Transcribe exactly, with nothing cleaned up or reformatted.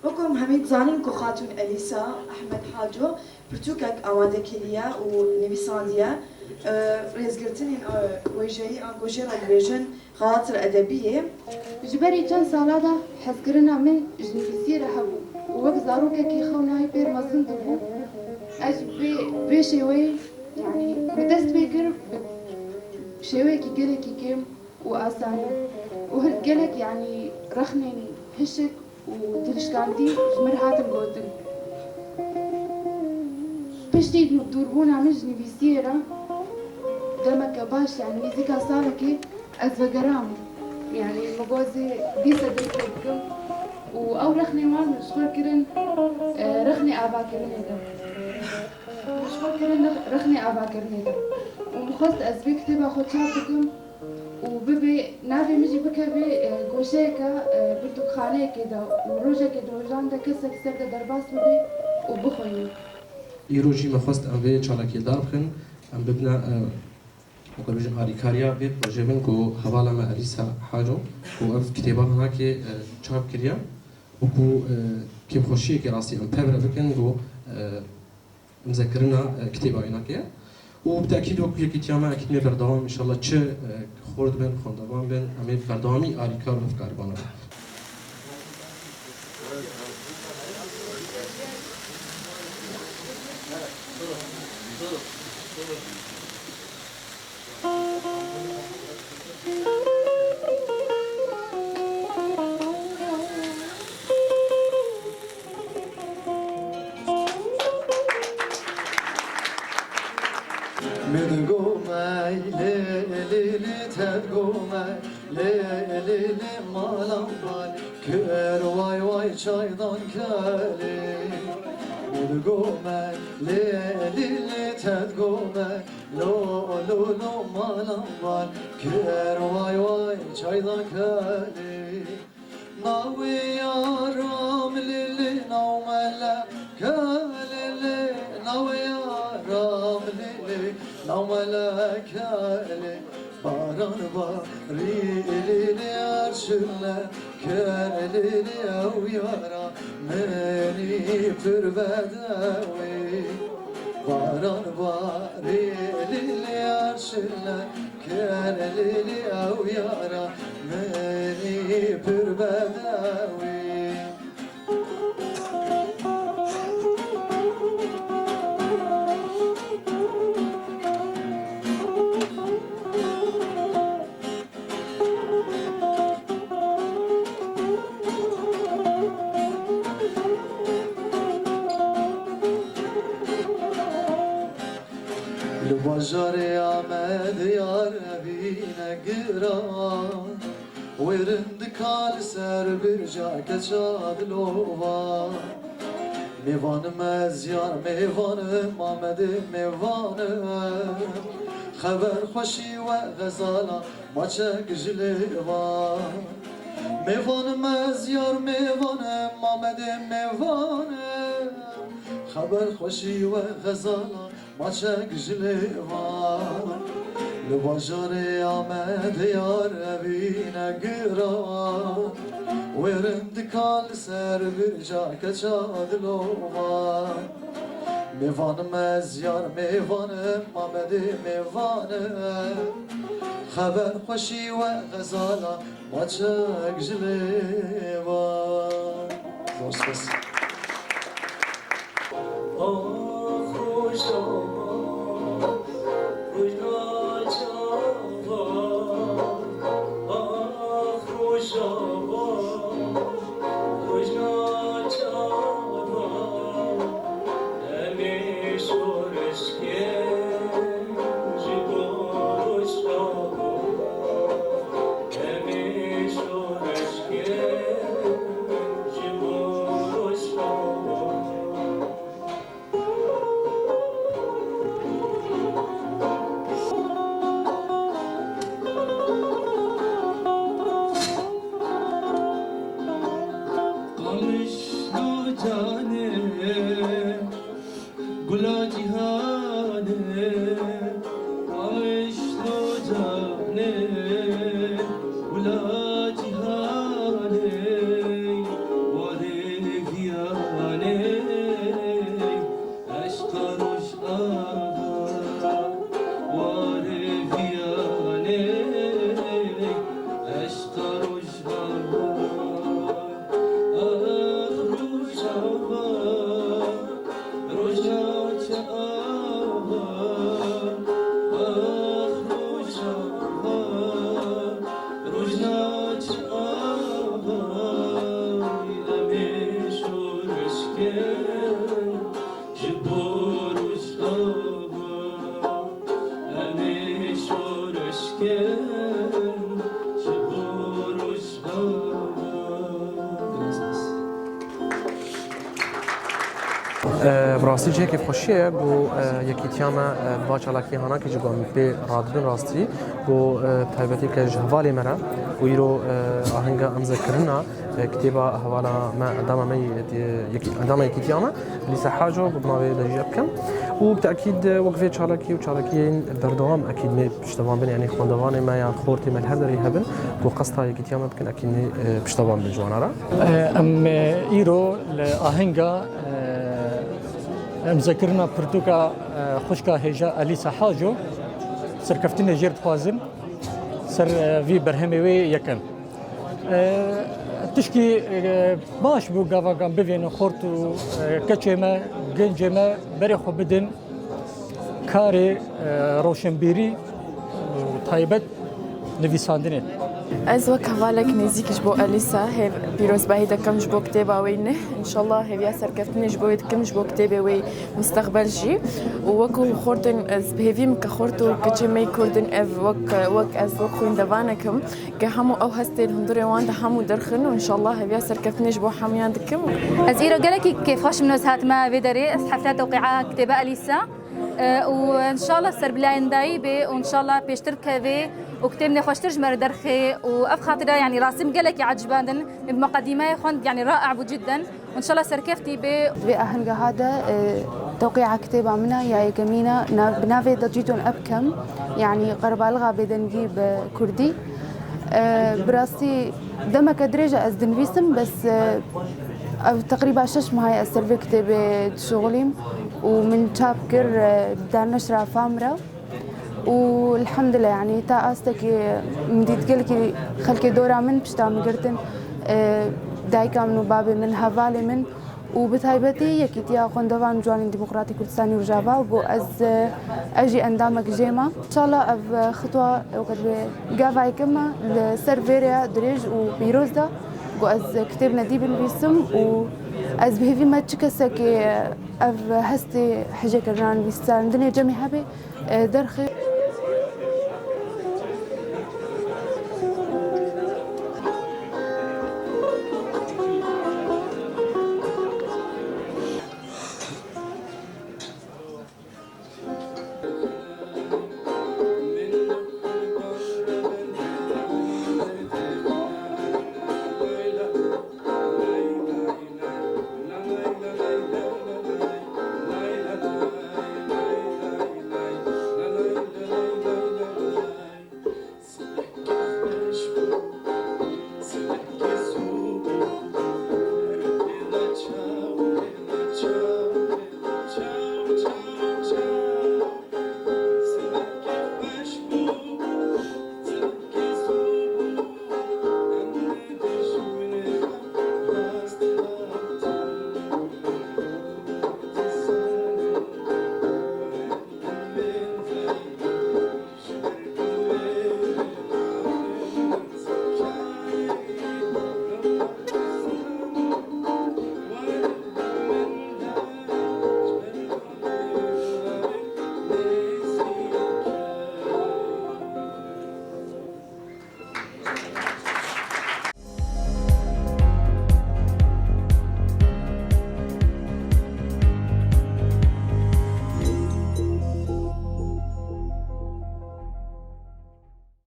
Wekî em hemî dizanin ku Xatûn Elîsa Ehmed Haco pirtûkek amade kiriye û nivîsandiye, e, rêzgirtinên, e, wêjeyî ango jê re dibêjin xewatir edebî yê. Ji berî çend sala de hezkirina min ji nivîsiyê re hebû û wek zarokekî xew nayê pêr mezin dibû. Ez ji vê, vê şêweyê, yanî min dest pê kir bi şêweyekî gelekî kêm û asan û hin gelek, yanî rexnên hişk û dilişkandî ji min re hatin gotin. Piştî dûrbûna min ji nivîsiyê re demeke baş, yanî nêzîka salekê ez vegeram. Yanî min got ez ê dîsa dest pê bikim û ew rexnên wan min ji xwe kirin, e, rexnê avakirinê de. Min ji xwe kirin rex-, rexnê avakirinê de. Û min xwest ez vê kitêba xwe çap bikim. Û bibê navê min jî bikeve, e, goşeyeke, e, pirtûkxaneyekê de û rojekê di rojan de kesek ser de derbas bibe û bixwîne. Îro jî me xwest em vê çalakiyê li dar bixin, em bibine, e, weke bêjin alîkariya vê projeyê min ku hevala me Elîsa Haco ku ev kitêba hinakê, e, çap kiriye û ku, e, kêfxweşiyekê rastî em pevre bikin ku, e, imzekirina, e, kitêba wî nake. Û bi tekîd wekî yekîtiya me ekîd mê berdewam, înşallah çi, e, xort bin, xwendevan bin, em ê berdewamî alîkar û hevkaribana bin. Min digome lê lê lê, te digome lê lê lê, malan bal kir way way, çaydan kelê. Min digome lê lê lê, te digome lo lo lo, malan bal kir way way, çaydan kelê. Navê yaram lê lê, nav meleke lê lê, navê yaram lê lê, nav meleke lê. Baran barî lê lê, erşine ker lê lê, ew yara minî pir bedewê. Baran barî lê lê, erşine ker lê lê, ew yara minî pir bedewê. Li bajarê Amedê yar evîne giran, wêrin dika li ser birca keça dilova. Mêvanim ez yar mêvanim, Amedê mêvanim, xeber xweşî we xezala maçek ji lêvan. Mêvanim ez yar mêvanim, Amedê mêvanim, xeber xweşî we xezala maçek ji lêvan. Li bajarê Amedê yar evîne giran, wêrin dika li ser birca keça dilovan. Mêvanim ez yar mêvanim, Amedê mêvanim, xeber xweşî we xezala maçek ji lêvan. Zor spas. Ax, Rojava, Rojava, ax, Rojava, Rojava, em ê şoreş kên ji bo Rojava. Em ê şoreş kên ji bo Rojava. Qamişlo canê, gula cîhanê, qamişlo canê, gula cîhanê, warê vî E, bi rastî cihekî xweşiyê ye ku, e, yekîtiya me, e, va çalakiyê hanakê ji ku em pê radibin rastî, ku, e, taybetî ke ji hevalê me re, ku îro, e, ahenga emzekirina, e, kitêba hevala me, endama me yê, yekî-, endama yekîtiya me, Lîsa Haco, ku bi navê de jî bikim. Û bi tekîd, e, wek vê çalakî û çalakiyên berdewam ekîd me piştevan bin, yanî xwendevanê me yan xortê me li her derê hebin, ku qesta yekîtiya me bikin, ekîd me, e, piştevan bin ji wana re. E, em, e, îro li ahenga, e, emzekirina pirtûka, e, xwişka hêja Elîsa Haco serkeftinê jêr dixwazin ser, e, vî berhemê wê yekem. E, tişkî, e, baş bû gavagan bivênin xort û, e, keçê me, gencê me berê xwe bidin karê, e, roşenbîrî û taybet nivîsandinê. Ez wek hevalek nêzîk ji bo Elîsa hêv pîrozbahî dikim ji bo kitêba wê neh. Înşallah hêviya serkeftinê ji bo wê dikim, ji bo kitêbê wê mustexbel jî. Û wekû xortên ez bi hêvî min ke xort û keçê me yê Kurd in ev wek, wek ez wek xwîndevanek im ke hemû ew hestên hundirê wan de hemû derxin û înşallah hêviya serkeftinê ji bo hemûyan dikim. Ez îro gelekî kêfxweş im, ez hatime vê derê, ez hefta tewqîa kitêba Elîsa. E, û înşallah serbilayendayî bê û înşallah pêştir bikevê û kitêbinê xweştir ji me re derxê û ev xatira, yanî rastî min gelekî ecibandin. Min bi muqedîmeyê xwend, yanî rae bû cidden. Û înşallah serkeftî bê. Di vê ahengeha de, e, tewqîa kitêba min e ya yekemîn e, na-, bi navê Dacîtun Ebkem, yanî qerbalixa bêdengî bi kurdî. E, bi rastî demeke dirêj e ez dinivîsim, bes, e, ev teqrîba şeş mehayê ez ser vê kitêbê dişuxulîm û min çap kir, e, dar neşra Fam re. Û elhamdulillah, yanî ta astekî min dît gelkî xelkê dora min pişta min girtin, e, dayika min û babê min, hevalê min û bi taybetî Yekîtiya Xwendevan û Ciwanên Demokratîk Kurdistanê Rojava, got ez, e, ez jî endamek jê me. Înşallah ev, e, xitwa, e, wekî gavayeke me li ser vê rêya dirêj û pîroz de, got ez kitêb nedî binivîsim û ez bi hêvî me çi kesekê ev hestê hejekirina nivîsandinê cemê hebe, e, derxê.